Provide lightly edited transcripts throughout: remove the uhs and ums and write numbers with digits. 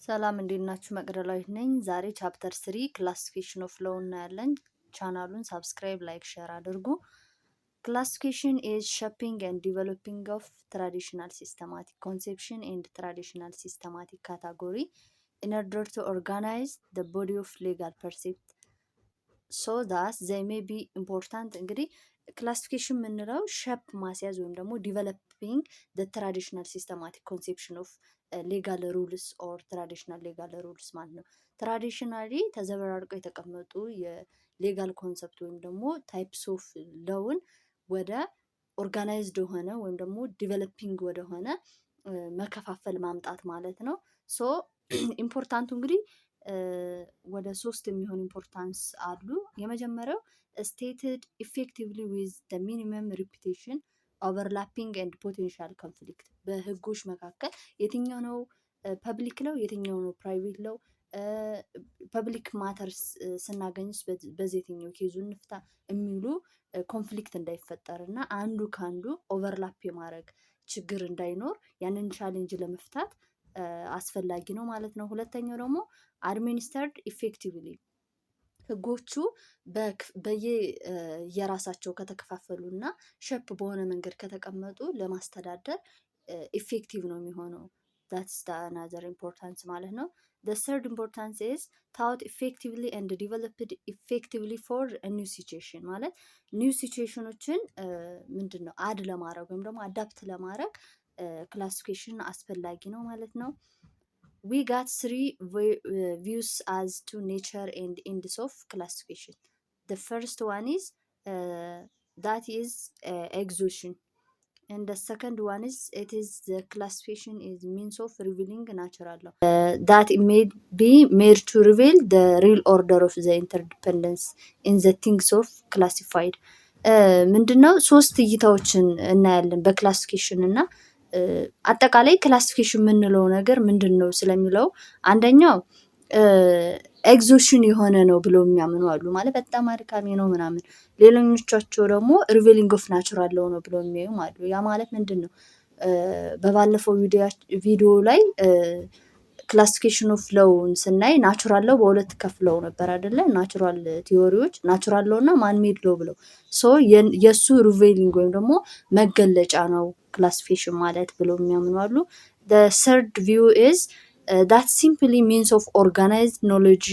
ሰላም፣ እንዴት ናችሁ? መቅደላዊት ነኝ። ዛሬ chapter 3 classification of law እናያለን። ቻናሉን subscribe፣ like፣ share አድርጉ። Classification is shaping and developing of traditional systematic conception and traditional systematic category in order to organize the body of legal precept so that they may be important። እንግዲህ classification የምንለው shape ማስያዝ ወይም ደግሞ developing the traditional systematic conception of legal rules or traditional legal rules ማለት ነው። Traditionally ተዘበራርቀው የተቀመጡ የ legal concept ወይም ደግሞ types of law ን ወደ organized የሆነ ወይም ደግሞ developing ወደሆነ መከፋፈል ማምጣት ማለት ነው። So important ኡ እንግዲህ ወደ ሶስት የሚሆን importance አሉ። የመጀመሪያው stated effectively with minimum repetition, overlapping and potential conflict። በህጎች መካከል የትኛው ነው public law፣ የትኛው ነው private law፣ public matters ስናገኝስ በዚህ የትኛው case ኡ እንፍታ የሚሉ conflict እንዳይፈጠር እና አንዱ ከአንዱ overlap የማድረግ ችግር እንዳይኖር ያንን challenge ለመፍታት አስፈላጊ ነው ማለት ነው። ሁለተኛው ደግሞ administered effectively። ህጎቹ በየ የራሳቸው ከተከፋፈሉ እና shape በሆነ መንገድ ከተቀመጡ ለማስተዳደር effective ነው የሚሆነው። That's another importance ማለት ነው። The third importance is taught effectively and developed effectively for new situation፣ ማለት new situation ኖችን ምንድን ነው add ለማድረግ ወይም ደግሞ adapt ለማድረግ classification አስፈላጊ ነው ማለት ነው። We got three views as to nature and ends of classification. The first one is that is exhaustion, and the second one is it is the classification is means of revealing natural law that it may be made to reveal the real order of the interdependence in the things of classified። ምንድነው? ሶስት እይታዎችን እናያለን በ classification እና አጠቃላይ classification የምንለው ነገር ምንድን ነው ስለሚለው፣ አንደኛው exhaustion የሆነ ነው ብለው የሚያምኑ አሉ። ማለት በጣም አድካሚ ነው ምናምን። ሌሎኞቻቸው ደግሞ revealing of natural law ነው ብለው የሚያዩም አሉ። ያ ማለት ምንድን ነው? በባለፈው ቪዲዮ ላይ classification of law ን ስናይ natural law በሁለት ከፍለው ነበር አይደለ? Natural theory ዎች natural law እና man made law ብለው፣ so የእሱ revealing ወይም ደግሞ መገለጫ ነው classification ማለት ብለው የሚያምኑ አሉ። Third view is that simply means of organized knowledge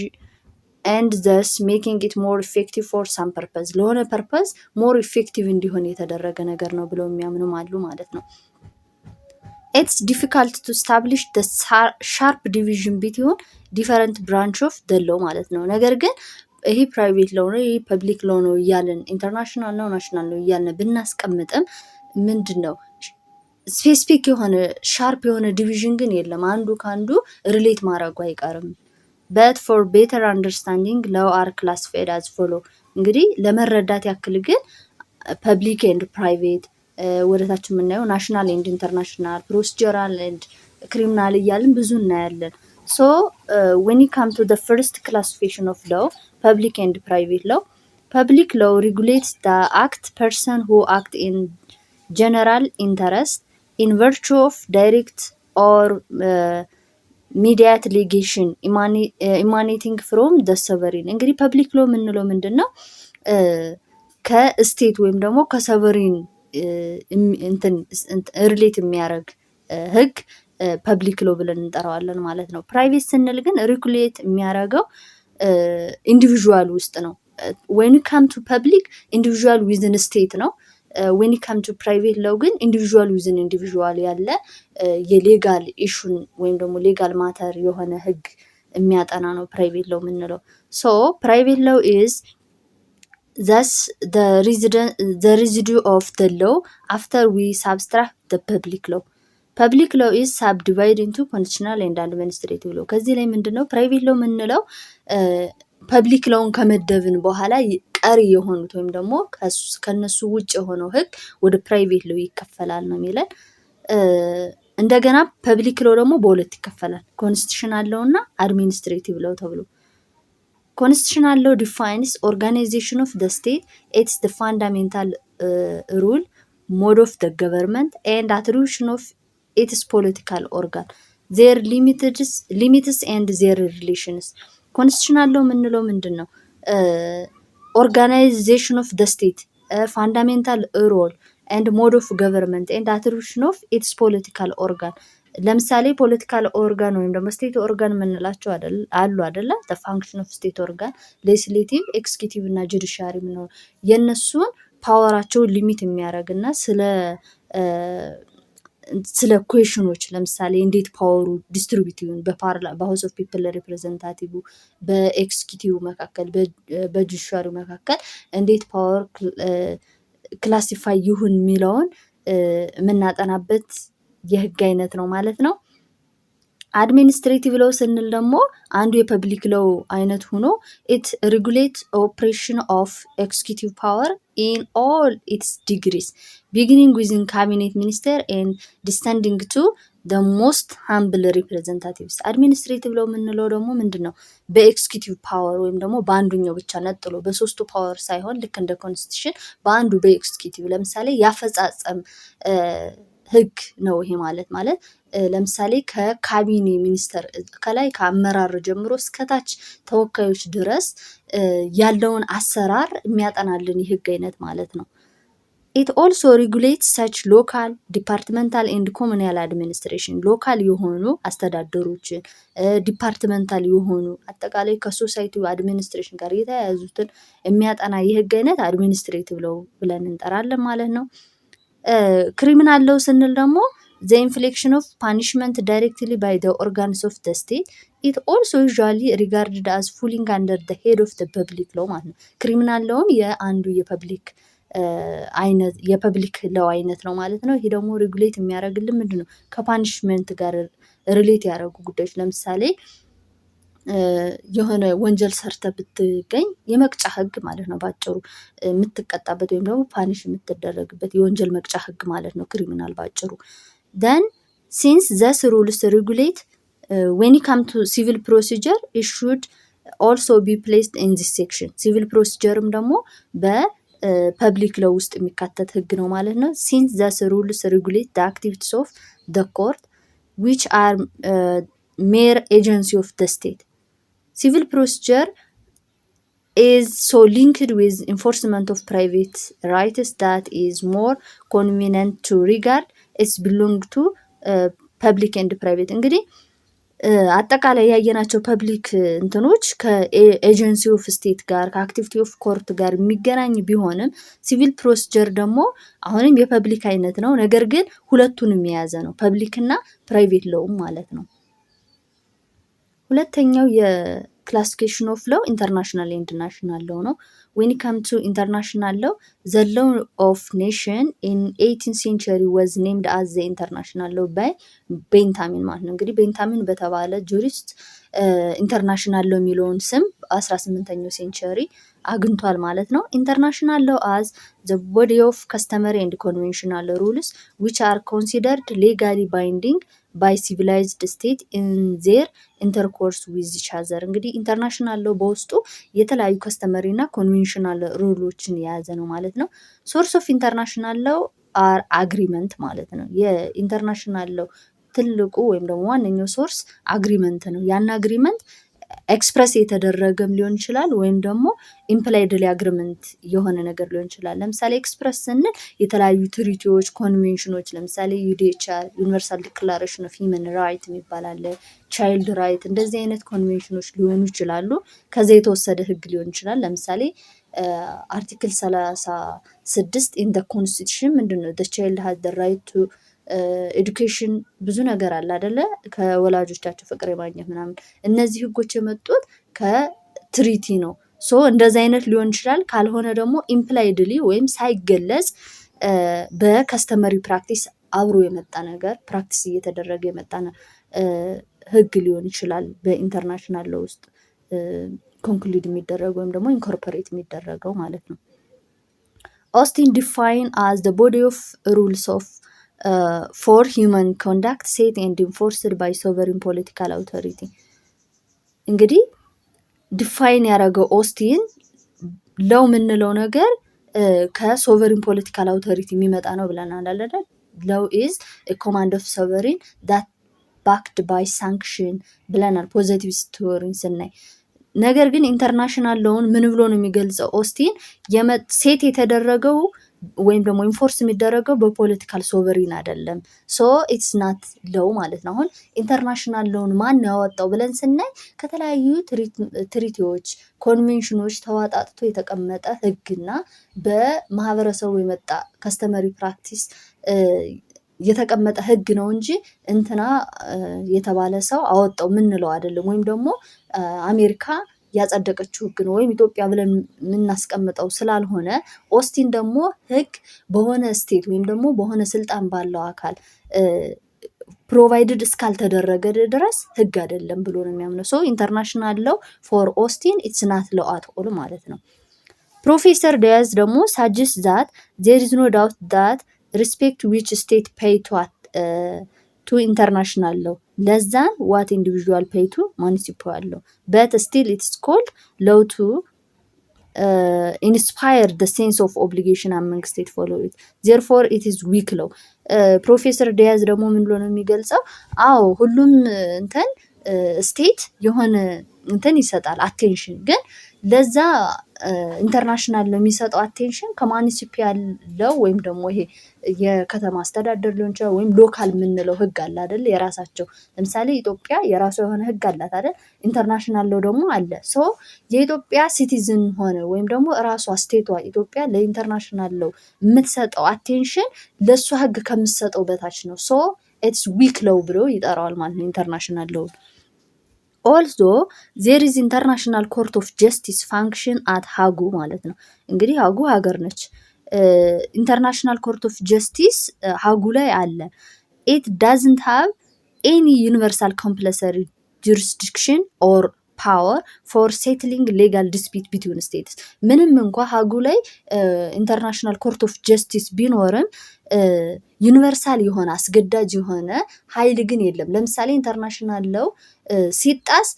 and thus making it more effective for some purpose፣ ለሆነ purpose more effective እንዲሆን የተደረገ ነገር ነው ብለው የሚያምኑም አሉ ማለት ነው። It's difficult to establish sharp division between different branch of the law ማለት ነው። ነገር ግን ይሄ private law ነው፣ ይሄ public law ነው እያልን፣ international ነው፣ national ነው እያልን ብናስቀምጥም ምንድን ነው specific የሆነ sharp የሆነ division ግን የለም። አንዱ ከአንዱ relate ማድረጉ አይቀርም። But for better understanding, law are classified as follow። እንግዲህ ለመረዳት ያክል ግን public and private፣ ወደታች የምናየው national and international፣ procedural and criminal እያልን ብዙ እናያለን። So when come to first classification of law, public and private law. Public law regulates the act person who act in general interest in virtue of direct or mediate legation emanating from the sovereign። እንግዲህ public law የምንለው ምንድን ነው? ከ state ወይም ደግሞ ከ sovereign እንትን relate የሚያደርግ ህግ public law ብለን እንጠራዋለን ማለት ነው። Private ስንል ግን regulate የሚያደርገው individual ውስጥ ነው። When come to public, individual within state ነው። When come to private law ግን individual within individual ያለ የ legal issue ን ወይም ደግሞ legal matter የሆነ ህግ የሚያጠና ነው private law የምንለው። So private law is thus the residue of the law after we subtract the public law. Public law is subdivide into constitutional and administrative law። ከዚህ ላይ ምንድን ነው private law የምንለው? Public law ን ከመደብን በኋላ ቀሪ የሆኑት ወይም ደግሞ ከነሱ ውጭ የሆነው ህግ ወደ private law ይከፈላል ነው የሚለን። እንደገና public law ደግሞ በሁለት ይከፈላል፣ constitutional law እና administrative law ተብሎ። Constitutional law defines organization of the state, its the fundamental rule, mode of the government and attribution of its political organ። Their limits and their relations። Constitutional law የምንለው ምንድን ነው? Organization of the state, fundamental role and mode of government and attribution of its political organ። ለምሳሌ political organ ወይም ደግሞ state organ የምንላቸው አሉ አደለ? Function of state organ legislative፣ executive እና judiciary የምንለው የእነሱን power ኣቸውን limit የሚያደርግ እና ስለ question ኦች ለምሳሌ እንዴት power ኡ distribute ይሁን በ House of People Representative፣ በ executive መካከል፣ በ judiciary መካከል እንዴት power classify ይሁን የሚለውን የምናጠናበት የህግ አይነት ነው ማለት ነው። Administrative law ስንል ደግሞ አንዱ የ public law አይነት ሆኖ it regulate operation of executive power in all its degrees, beginning within cabinet minister and descending to the most humble representatives። Administrative law የምንለው ደግሞ ምንድን ነው? በ executive power ወይም ደግሞ በአንዱኛው ብቻ ነጥሎ በሶስቱ power ሳይሆን ልክ እንደ constitution በአንዱ በ executive ለምሳሌ ያፈጻጸም ህግ ነው። ይሄ ማለት ለምሳሌ ከካቢኔ ሚኒስተር ከላይ ከአመራር ጀምሮ እስከታች ተወካዮች ድረስ ያለውን አሰራር የሚያጠናልን የህግ አይነት ማለት ነው። It also regulate such local, departmental and communal administration። Local የሆኑ አስተዳደሮችን፣ departmental የሆኑ አጠቃላይ ከ society ው administration ጋር የተያያዙትን የሚያጠና የህግ አይነት administrative law ብለን እንጠራለን ማለት ነው። Criminal law ስንል ደግሞ the infliction of punishment directly by the organs of the state. It also usually regarded as falling under the head of the public law ማለት ነው። Criminal law ም የአንዱ የ public አይነት የ public law አይነት ነው ማለት ነው። ይሄ ደግሞ regulate የሚያደርግልን ምንድን ነው? ከ punishment ጋር relate ያደረጉ ጉዳዮች፣ ለምሳሌ የሆነ ወንጀል ሰርተህ ብትገኝ የመቅጫ ህግ ማለት ነው። ባጭሩ የምትቀጣበት ወይም ደግሞ punish የምትደረግበት የወንጀል መቅጫ ህግ ማለት ነው። Criminal ባጭሩ። Then since these rules regulate when come to civil procedure, it should also be placed in this section። Civil procedure ም ደግሞ በ public law ውስጥ የሚካተት ህግ ነው ማለት ነው። Since these rules regulate the activities of the court, which are mere agency of the state, civil procedure is so linked with enforcement of private rights that is more convenient to regard its belong to public and private። እንግዲህ አጠቃላይ ያየናቸው public እንትኖች ከ agency of state ጋር፣ ከ activity of court ጋር የሚገናኝ ቢሆንም civil procedure ደግሞ አሁንም የ public አይነት ነው። ነገር ግን ሁለቱንም የያዘ ነው፣ public እና private law ም ማለት ነው። ሁለተኛው የ classification of law international and national law ነው። When come to international law, the law of nation in 18 century was named as the international law by Bentham ማለት ነው። እንግዲህ Bentham በተባለ jurist international law የሚለውን ስም በ18ኛው century አግኝቷል ማለት ነው። International law as the body of customary and conventional rules which are considered legally binding by civilized state in their intercourse with each other። እንግዲህ international law በውስጡ የተለያዩ customary እና conventional rule ኦችን የያዘ ነው ማለት ነው። Source of international law are agreement ማለት ነው። የ international law ትልቁ ወይም ደግሞ ዋነኛው source agreement ነው። ያን agreement express የተደረገም ሊሆን ይችላል ወይም ደግሞ impliedly agreement የሆነ ነገር ሊሆን ይችላል። ለምሳሌ express ስንል የተለያዩ treaty ዎች፣ ኮንቬንሽኖች፣ ለምሳሌ UDHR፣ Universal Declaration of Human Right የሚባል አለ፣ child right፣ እንደዚህ አይነት ኮንቬንሽኖች ሊሆኑ ይችላሉ። ከዛ የተወሰደ ህግ ሊሆን ይችላል። ለምሳሌ article 36 in the constitution ምንድን ነው? Child has the right to education፣ ብዙ ነገር አለ አደለ? ከወላጆቻቸው ፍቅር የማግኘት ምናምን። እነዚህ ህጎች የመጡት ከ treaty ነው። So እንደዚህ አይነት ሊሆን ይችላል። ካልሆነ ደግሞ impliedly ወይም ሳይገለጽ በ customary practice አብሮ የመጣ ነገር፣ practice እየተደረገ የመጣ ህግ ሊሆን ይችላል። በ international law ውስጥ conclude የሚደረገው ወይም ደግሞ incorporate የሚደረገው ማለት ነው። Austin define as the body of rules of for human conduct set and enforced by sovereign political authority። እንግዲህ define ያደረገው Austin law የምንለው ነገር ከ sovereign political authority የሚመጣ ነው ብለናል አይደለ? Law is command of sovereign that backed by sanction ብለናል positivist theory ን ስናይ። ነገር ግን international law ን ምን ብሎ ነው የሚገልጸው? ኦስቲን set የተደረገው ወይም ደግሞ enforce የሚደረገው በ political sovereign አይደለም። So it's not law ማለት ነው። አሁን international law ን ማን ያወጣው ብለን ስናይ ከተለያዩ treaty ዎች፣ convention ኖች ተዋጣጥቶ የተቀመጠ ህግና በማህበረሰቡ የመጣ customary practice የተቀመጠ ህግ ነው እንጂ እንትና የተባለ ሰው አወጣው ምንለው አይደለም። ወይም ደግሞ አሜሪካ ያጸደቀችው ህግ ነው ወይም ኢትዮጵያ ብለን የምናስቀምጠው ስላልሆነ፣ ኦስቲን ደግሞ ህግ በሆነ state ወይም ደግሞ በሆነ ስልጣን ባለው አካል provided እስካልተደረገ ድረስ ህግ አይደለም ብሎ ነው የሚያምነው። So international law for Austin, it's not law at all ማለት ነው። ፕሮፌሰር ዲያዝ ደግሞ suggest that there is no doubt that respect which state pay to international law less than what individual pay to municipal law, but still it's called law to inspire the sense of obligation among state follow it. Therefore, it is weak law። ፕሮፌሰር ዲያዝ ደግሞ ምን ብሎ ነው የሚገልጸው? አዎ፣ ሁሉም እንትን state የሆነ እንትን ይሰጣል attention፣ ግን ለዛ international law የሚሰጠው attention ከ municipal law ወይም ደግሞ ይሄ የከተማ አስተዳደር ሊሆን ይችላል ወይም local የምንለው ህግ አለ አይደል? የራሳቸው፣ ለምሳሌ ኢትዮጵያ የራሷ የሆነ ህግ አላት አይደል? International law ደግሞ አለ። So የኢትዮጵያ citizen ሆነ ወይም ደግሞ እራሷ state ቷ ኢትዮጵያ ለ international law የምትሰጠው attention ለእሷ ህግ ከምትሰጠው በታች ነው። So it's weak law ብሎ ይጠራዋል ማለት ነው international law። Also, there is International Court of Justice function at Hague ማለት ነው። እንግዲህ ሀጉ ሀገር ነች። International Court of Justice ሀጉ ላይ አለ። It doesn't have any universal compulsory jurisdiction or power for settling legal dispute between states። ምንም እንኳ ሀጉ ላይ International Court of Justice ቢኖርም universal የሆነ፣ አስገዳጅ የሆነ ኃይል ግን የለም። ለምሳሌ international law ሲጣስ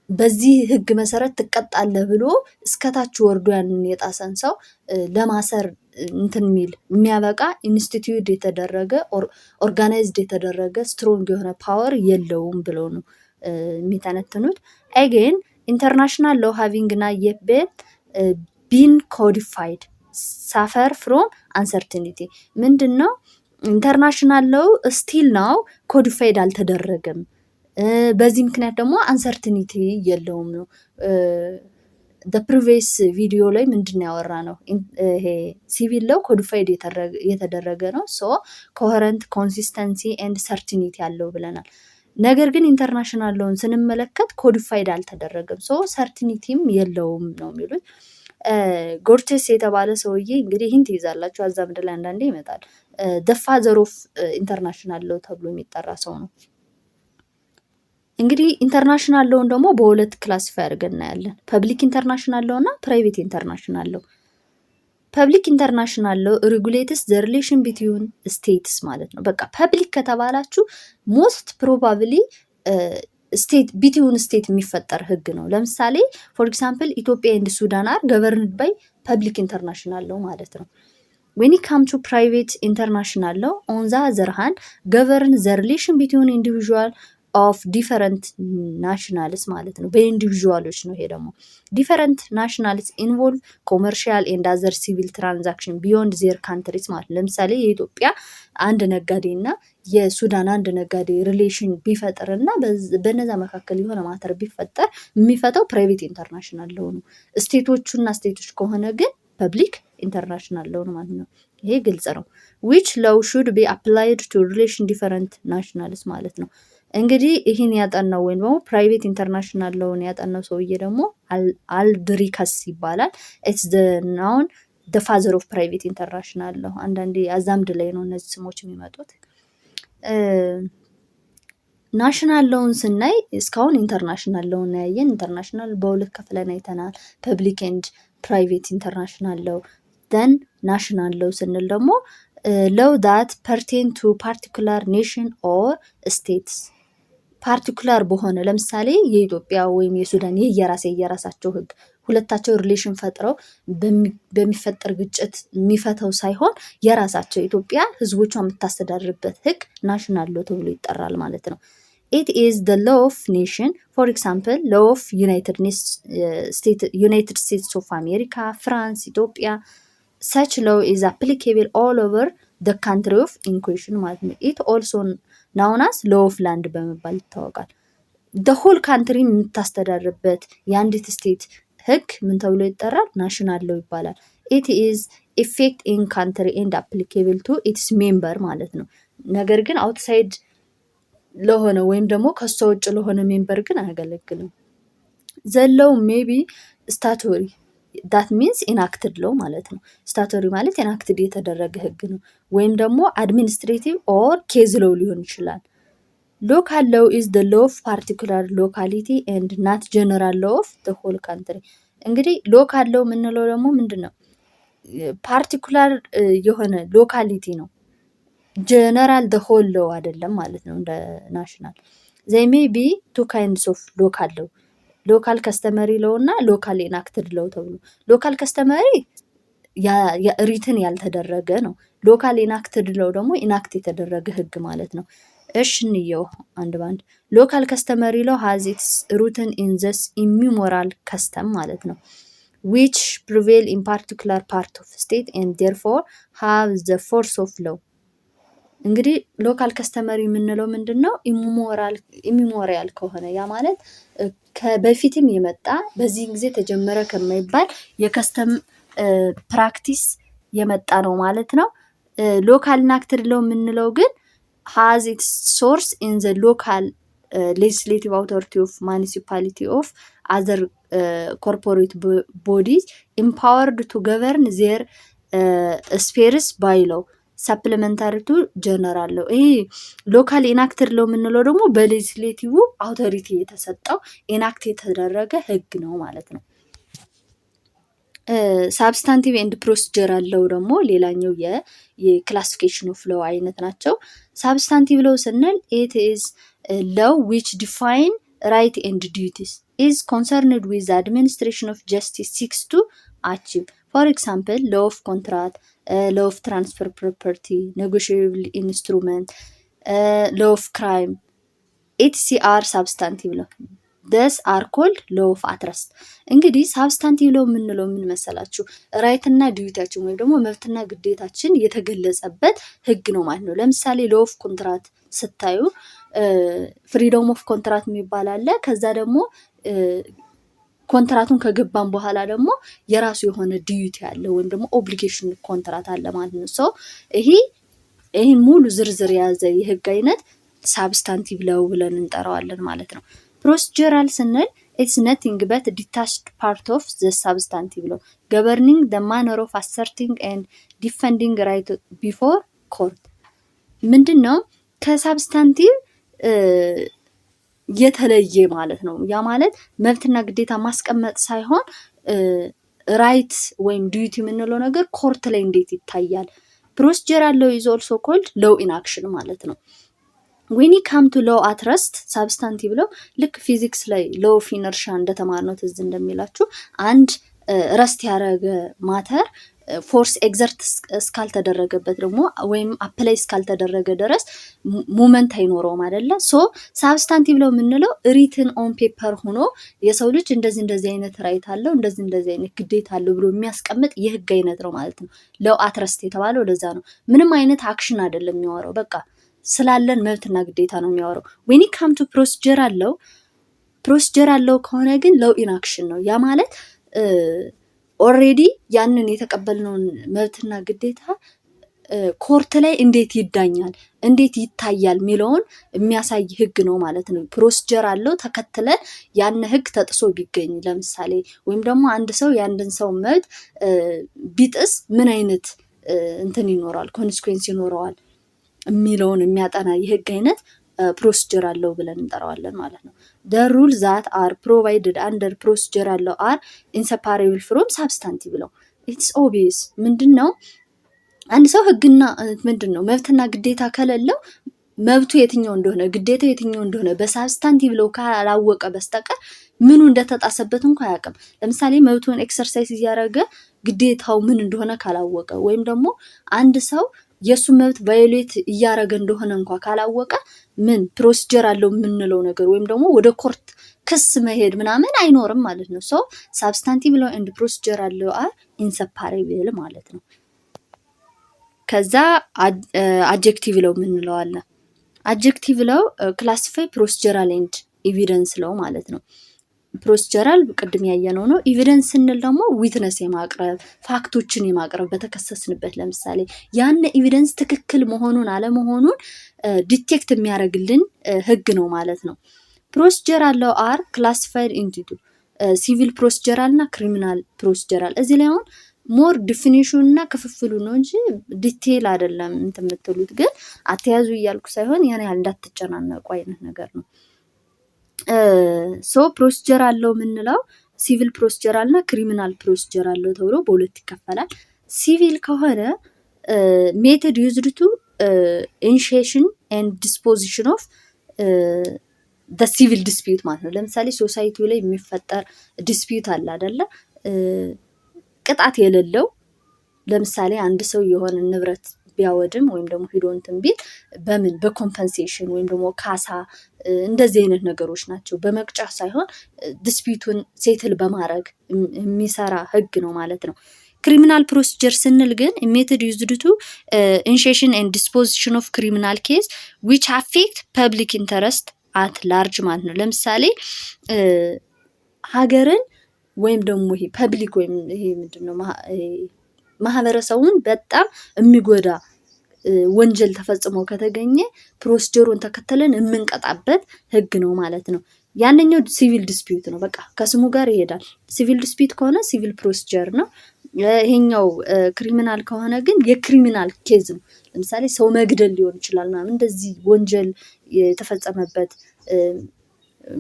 በዚህ ህግ መሰረት ትቀጣለህ ብሎ እስከታች ወርዶ ያንን የጣሰን ሰው ለማሰር እንትን የሚል የሚያበቃ ኢንስቲትዩት የተደረገ፣ organized የተደረገ strong የሆነ power የለውም ብለው ነው የሚተነትኑት። Again, international law having not yet been codified suffer from uncertainty። ምንድን ነው? International law still now codified አልተደረገም። በዚህ ምክንያት ደግሞ uncertainty የለውም ነው። Previous ቪዲዮ ላይ ምንድን ነው ያወራነው? ይሄ civil law codified የተደረገ ነው። So coherent, consistency and certainty ያለው ብለናል። ነገር ግን international law ን ስንመለከት codified አልተደረገም። So certainty ም የለውም ነው የሚሉት። ጎርቴስ የተባለ ሰውዬ፣ እንግዲህ ይህን ትይዛላችሁ፣ አዛምድ ላይ አንዳንዴ ይመጣል። The father of international law ተብሎ የሚጠራ ሰው ነው። እንግዲህ international law ን ደግሞ በሁለት classify አድርገን እናያለን። Public international law እና private international law። Public international law regulates the relation between states ማለት ነው። በቃ public ከተባላችሁ most probably state between state የሚፈጠር ህግ ነው። ለምሳሌ for example, Ethiopia and Sudan are governed by public international law ማለት ነው። When come to private international law, on the other hand, govern the relation between individual of different nationals ማለት ነው። በ individual ኦች ነው። ይሄ ደግሞ different nationals involve commercial and other civil transaction beyond their countries ማለት ነው። ለምሳሌ የኢትዮጵያ አንድ ነጋዴ እና የሱዳን አንድ ነጋዴ relation ቢፈጥር እና በነዛ መካከል የሆነ matter ቢፈጠር የሚፈታው private international law ነው። State ኦቹና state ኦች ከሆነ ግን public international law ነው ማለት ነው። ይሄ ግልጽ ነው። Which law should be applied to relation different nationals ማለት ነው። እንግዲህ ይህን ያጠናው ወይም ደግሞ private international law ን ያጠናው ሰውዬ ደግሞ አልድሪከስ ይባላል። It's the known the father of private international law። አንዳንዴ አዛምድ ላይ ነው እነዚህ ስሞች የሚመጡት። National law ን ስናይ እስካሁን international law ን ያየን። International በሁለት ከፍለን አይተናል። Public and private international law። Then national law ስንል ደግሞ law that pertain to particular nation or states፣ particular በሆነ፣ ለምሳሌ የኢትዮጵያ ወይም የሱዳን የየራሳቸው ህግ፣ ሁለታቸው relation ፈጥረው በሚፈጠር ግጭት የሚፈተው ሳይሆን የራሳቸው ኢትዮጵያ ህዝቦቿ የምታስተዳድርበት ህግ national law ተብሎ ይጠራል ማለት ነው። It is the law of nation, for example, law of United States of America, France, Ethiopia. Such law is applicable all over the country of in question ማለት ነው። It also known as law of land በመባል ይታወቃል። The whole country የምታስተዳድርበት የአንዲት state ህግ ምን ተብሎ ይጠራል? National law ይባላል። It is effect in country and applicable to its member ማለት ነው። ነገር ግን outside ለሆነ ወይም ደግሞ ከሷ ውጭ ለሆነ member ግን አያገለግልም። The law may be statutory, that means enacted law ማለት ነው። Statutory ማለት enacted የተደረገ ህግ ነው። ወይም ደግሞ administrative or case law ሊሆን ይችላል። Local law is the law of particular locality and not general law of the whole country። እንግዲህ local law የምንለው ደግሞ ምንድን ነው? Particular የሆነ locality ነው። General the whole law አይደለም ማለት ነው። እንደ national there may be two kinds of local law: local customary law እና local enacted law ተብሎ። Local customary written ያልተደረገ ነው። Local enacted law ደግሞ enact የተደረገ ህግ ማለት ነው። እሽ እንየው አንድ ባንድ። Local customary law has its root in the immemorial custom ማለት ነው, which prevail in particular part of state and therefore have the force of law። እንግዲህ local customary የምንለው ምንድን ነው? Immemorial ከሆነ፣ ያ ማለት በፊትም የመጣ፣ በዚህን ጊዜ ተጀመረ ከማይባል የ custom practice የመጣ ነው ማለት ነው። Local enacted law የምንለው ግን has its source in the local legislative authority of municipality of other corporate bodies empowered to govern their spheres by law supplementary to general law። ይሄ local enacted law የምንለው ደግሞ በ legislative authority የተሰጠው enact የተደረገ ህግ ነው ማለት ነው። Substantive and procedural law ደግሞ ሌላኛው የ classification of law አይነት ናቸው። Substantive law ስንል it is law which define right and duties, is concerned with administration of justice seeks to achieve. For example, law of contract, law of transfer property, negotiable instrument, law of crime, etc are substantive law. These are called law of at rest። እንግዲህ substantive law የምንለው ምን መሰላችሁ? Right ና duty ያችን ወይም ደግሞ መብትና ግዴታችን የተገለጸበት ህግ ነው ማለት ነው። ለምሳሌ law of contract ስታዩ freedom of contract የሚባል አለ። ከዛ ደግሞ ኮንትራቱን ከገባን በኋላ ደግሞ የራሱ የሆነ duty አለ ወይም ደግሞ obligation contract አለ ማለት ነው። So ይሄ ይህን ሙሉ ዝርዝር የያዘ የህግ አይነት substantive law ብለን እንጠራዋለን ማለት ነው። Procedural ስንል it's nothing but detached part of the substantive law governing the manner of asserting and defending right before court። ምንድን ነው? ከ substantive የተለየ ማለት ነው። ያ ማለት መብትና ግዴታ ማስቀመጥ ሳይሆን right ወይም duty የምንለው ነገር court ላይ እንዴት ይታያል። Procedural law is also called law in action ማለት ነው። When come to law at rest, substantive law ልክ ፊዚክስ ላይ law of inertia እንደተማርነው ትዝ እንደሚላችሁ አንድ rest ያደረገ matter force exert እስካልተደረገበት ደግሞ ወይም apply እስካልተደረገ ድረስ movement አይኖረውም አይደለ? So substantive law የምንለው written on paper ሆኖ የሰው ልጅ እንደዚህ እንደዚህ አይነት right አለው፣ እንደዚህ እንደዚህ አይነት ግዴታ አለው ብሎ የሚያስቀምጥ የህግ አይነት ነው ማለት ነው። Law at rest የተባለው ለዛ ነው። ምንም አይነት action አይደለም የሚያወራው፣ በቃ ስላለን መብትና ግዴታ ነው የሚያወራው። When come to procedural law, procedural law ከሆነ ግን law in action ነው። ያ ማለት already ያንን የተቀበልነውን መብትና ግዴታ court ላይ እንዴት ይዳኛል፣ እንዴት ይታያል የሚለውን የሚያሳይ ህግ ነው ማለት ነው። Procedural law ተከትለን ያን ህግ ተጥሶ ቢገኝ ለምሳሌ ወይም ደግሞ አንድ ሰው የአንድን ሰው መብት ቢጥስ ምን አይነት እንትን ይኖረዋል፣ consequence ይኖረዋል የሚለውን የሚያጠና የህግ አይነት procedural law ብለን እንጠራዋለን ማለት ነው። The rule that are provided under procedural law are inseparable from substantive law። It's obvious። ምንድን ነው? አንድ ሰው ህግና ምንድን ነው መብትና ግዴታ ከሌለው መብቱ የትኛው እንደሆነ፣ ግዴታው የትኛው እንደሆነ በ substantive law ካላወቀ በስተቀር ምኑ እንደተጣሰበት እንኳ አያውቅም። ለምሳሌ መብቱን exercise እያደረገ ግዴታው ምን እንደሆነ ካላወቀ ወይም ደግሞ አንድ ሰው የእሱን መብት violate እያደረገ እንደሆነ እንኳ ካላወቀ ምን procedural law የምንለው ነገር ወይም ደግሞ ወደ court ክስ መሄድ ምናምን አይኖርም ማለት ነው። So substantive law and procedural law are inseparable ማለት ነው። ከዛ adjective law የምንለው አለ። Adjective law classify procedural and evidence law ማለት ነው። Procedural ቅድም ያየነው ነው። Evidence ስንል ደግሞ witness የማቅረብ፣ fact ኦችን የማቅረብ፣ በተከሰስንበት ለምሳሌ ያን evidence ትክክል መሆኑን አለመሆኑን detect የሚያደርግልን ህግ ነው ማለት ነው። Procedural law are classified into civil procedural እና criminal procedural። እዚህ ላይ አሁን more definition እና ክፍፍሉ ነው እንጂ detail አይደለም እንትን የምትሉት፣ ግን አተያዙ እያልኩ ሳይሆን ያን ያህል እንዳትጨናነቁ አይነት ነገር ነው። So procedural law የምንለው civil procedural እና criminal procedural law ተብሎ በሁለት ይከፈላል። ሲቪል ከሆነ method used to initiation and disposition of civil dispute ማለት ነው። ለምሳሌ society ው ላይ የሚፈጠር dispute አለ አደለ? ቅጣት የሌለው። ለምሳሌ አንድ ሰው የሆነ ንብረት ቢያወድም ወይም ደግሞ ሂዶ እንትን ቢል በምን በ compensation ወይም ደግሞ ካሳ እንደዚህ አይነት ነገሮች ናቸው። በመቅጫ ሳይሆን dispute ኡን settle በማድረግ የሚሰራ ህግ ነው ማለት ነው። Criminal procedure ስንል ግን method used to initiation and disposition of criminal case which affect public interest at large ማለት ነው። ለምሳሌ ሀገርን ወይም ደግሞ ይሄ public ወይም ይሄ ምንድን ነው ማህበረሰቡን በጣም የሚጎዳ ወንጀል ተፈጽሞ ከተገኘ procedure ኡን ተከትለን የምንቀጣበት ህግ ነው ማለት ነው። ያንኛው civil dispute ነው። በቃ ከስሙ ጋር ይሄዳል። Civil dispute ከሆነ civil procedure ነው። ይሄኛው criminal ከሆነ ግን የ criminal case ነው። ለምሳሌ ሰው መግደል ሊሆን ይችላል ምናምን፣ እንደዚህ ወንጀል የተፈጸመበት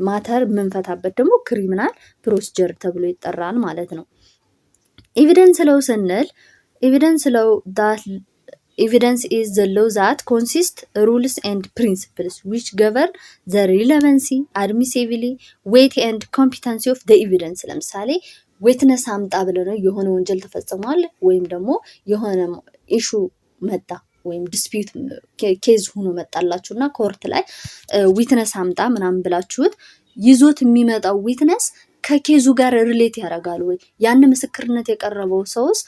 matter የምንፈታበት ደግሞ criminal procedure ተብሎ ይጠራል ማለት ነው። Evidence law ስንል evidence law that evidence is the law that consist rules and principles which govern the relevancy, admissibility, weight and competency of the evidence። ለምሳሌ witness አምጣ ብለነው የሆነ ወንጀል ተፈጽሟል ወይም ደግሞ የሆነ issue መጣ ወይም dispute case ሆኖ መጣላችሁ እና court ላይ witness አምጣ ምናምን ብላችሁት ይዞት የሚመጣው witness ከ case ኡ ጋር relate ያደርጋል ወይ? ያን ምስክርነት የቀረበው ሰውስ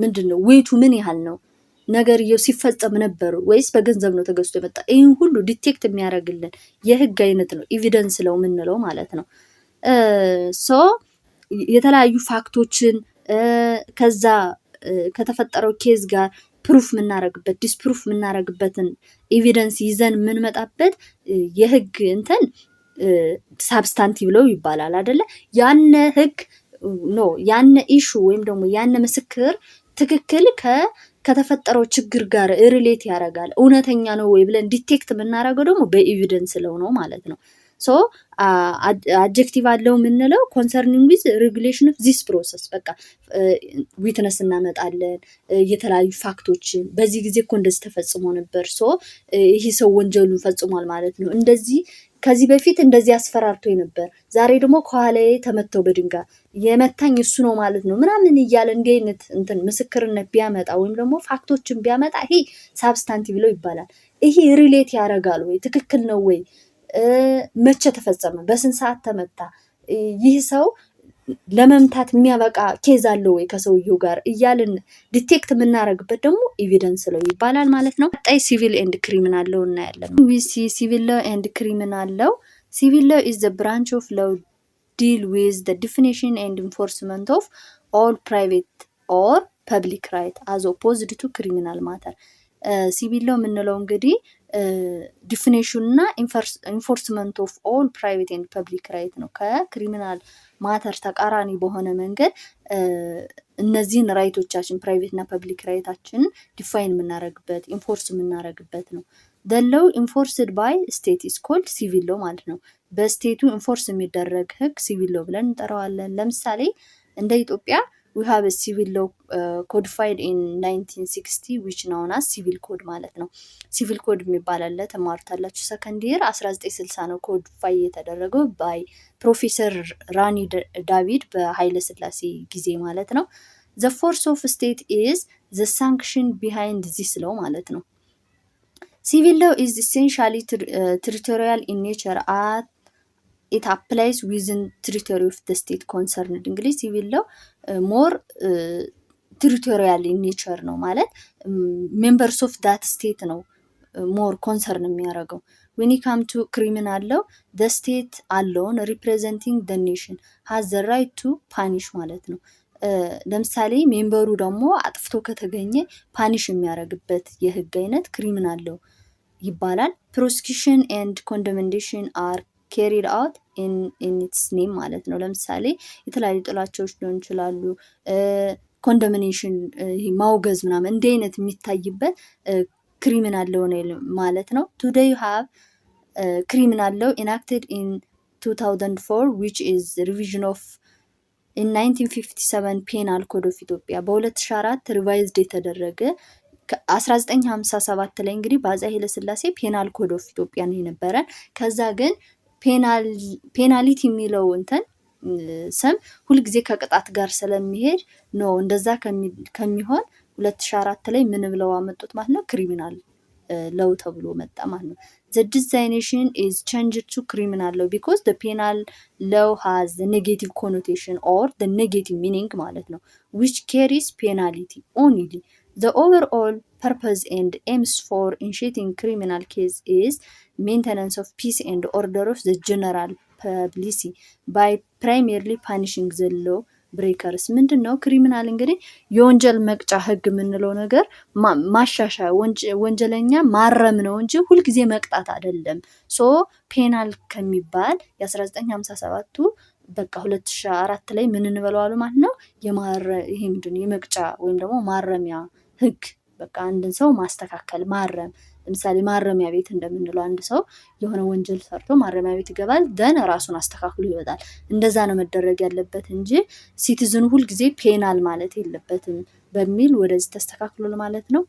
ምንድን ነው? Weight ኡ ምን ያህል ነው? ነገርየው ሲፈጸም ነበር ወይስ በገንዘብ ነው ተገዝቶ የመጣ? ይህን ሁሉ detect የሚያደርግልን የህግ አይነት ነው evidence law የምንለው ማለት ነው። So የተለያዩ fact ኦችን ከዛ ከተፈጠረው case ጋር proof የምናደርግበት፣ disproof የምናደርግበትን evidence ይዘን የምንመጣበት የህግ እንትን substantive law ይባላል አደለ? ያነ ህግ no ያነ issue ወይም ደግሞ ያነ ምስክር ትክክል ከተፈጠረው ችግር ጋር relate ያደርጋል፣ እውነተኛ ነው ወይ ብለን detect የምናደርገው ደግሞ በ evidence law ነው ማለት ነው። So adjective law የምንለው concerning with regulation of this process፣ በቃ witness እናመጣለን፣ የተለያዩ fact ኦችን፣ በዚህ ጊዜ እኮ እንደዚህ ተፈጽሞ ነበር፣ so ይህ ሰው ወንጀሉን ፈጽሟል ማለት ነው። እንደዚህ ከዚህ በፊት እንደዚህ አስፈራርቶኝ ነበር፣ ዛሬ ደግሞ ከኋላዬ ተመተው በድንጋይ የመታኝ እሱ ነው ማለት ነው ምናምን እያለ እንዲህ አይነት እንትን ምስክርነት ቢያመጣ ወይም ደግሞ fact ኦችን ቢያመጣ ይሄ substantive law ይባላል። ይሄ relate ያደርጋል ወይ፣ ትክክል ነው ወይ፣ መቼ ተፈጸመ፣ በስንት ሰዓት ተመታ፣ ይህ ሰው ለመምታት የሚያበቃ case አለው ወይ ከሰውየው ጋር እያልን detect የምናደርግበት ደግሞ evidence law ይባላል ማለት ነው። ቀጣይ civil and criminal law እናያለን። Civil law and criminal law። Civil law is the branch of law deal with the definition and enforcement of all private or public right as opposed to criminal matter። Civil law የምንለው እንግዲህ definition እና enforcement of all private and public right ነው። ከ criminal matter ተቃራኒ በሆነ መንገድ እነዚህን right ኦቻችን፣ private እና public right ኣችንን define የምናደርግበት፣ enforce የምናደርግበት ነው። The law enforced by state is called civil law ማለት ነው። በ state ኡ enforce የሚደረግ ህግ civil law ብለን እንጠራዋለን። ለምሳሌ እንደ ኢትዮጵያ We have civil law codified in 1960, which known as civil code ማለት ነው። Civil code የሚባል አለ፣ ተማርታላችሁ። Second year 1960 ነው codify የተደረገው by ፕሮፌሰር ራኒ ዳቪድ በኃይለ ስላሴ ጊዜ ማለት ነው። The force of state is the sanction behind this law ማለት ነው። Civil law is essentially territorial in nature at it applies within territory of the state concerned። እንግዲህ civil law more territorial in nature ነው ማለት members of that state ነው more concern የሚያደርገው። When come to criminal law, the state alone representing the nation has the right to punish ማለት ነው። ለምሳሌ member ኡ ደግሞ አጥፍቶ ከተገኘ punish የሚያደርግበት የህግ አይነት criminal law ይባላል። Prosecution and condemnation are carried out in its name ማለት ነው። ለምሳሌ የተለያዩ ጥላቻዎች ሊሆን ይችላሉ። Condemnation ማውገዝ ምናምን እንዲህ አይነት የሚታይበት criminal law ነው ማለት ነው። Today have criminal law enacted in 2004, which is revision of in 1957 Penal Code of Ethiopia። በ2004 revised የተደረገ፣ ከ1957 ላይ እንግዲህ በአፄ ኃይለሥላሴ Penal Code of Ethiopia ነው የነበረን። ከዛ ግን penalty የሚለው እንትን ስም ሁልጊዜ ከቅጣት ጋር ስለሚሄድ ነው፣ እንደዛ ከሚሆን 2004 ላይ ምን ብለው አመጡት ማለት ነው? Criminal law ተብሎ መጣ ማለት ነው። The designation is changed to criminal law because the penal law has negative connotation or the negative meaning ማለት ነው, which carries penalty only. The overall purpose and aims for initiating criminal case is maintenance of peace and order of the general public by primarily punishing the law breakers። ምንድን ነው criminal? እንግዲህ የወንጀል መቅጫ ህግ የምንለው ነገር ማሻሻያ፣ ወንጀለኛ ማረም ነው እንጂ ሁልጊዜ መቅጣት አይደለም። So penal ከሚባል የ1957ቱ በቃ 2004 ላይ ምን እንበለዋሉ ማለት ነው? ይሄ ምንድን ነው፣ የመቅጫ ወይም ደግሞ ማረሚያ ህግ፣ በቃ አንድን ሰው ማስተካከል፣ ማረም። ለምሳሌ ማረሚያ ቤት እንደምንለው አንድ ሰው የሆነ ወንጀል ሰርቶ ማረሚያ ቤት ይገባል፣ then ራሱን አስተካክሎ ይወጣል። እንደዛ ነው መደረግ ያለበት እንጂ citizen ኑ ሁልጊዜ penal ማለት የለበትም በሚል ወደዚህ ተስተካክሏል ማለት ነው።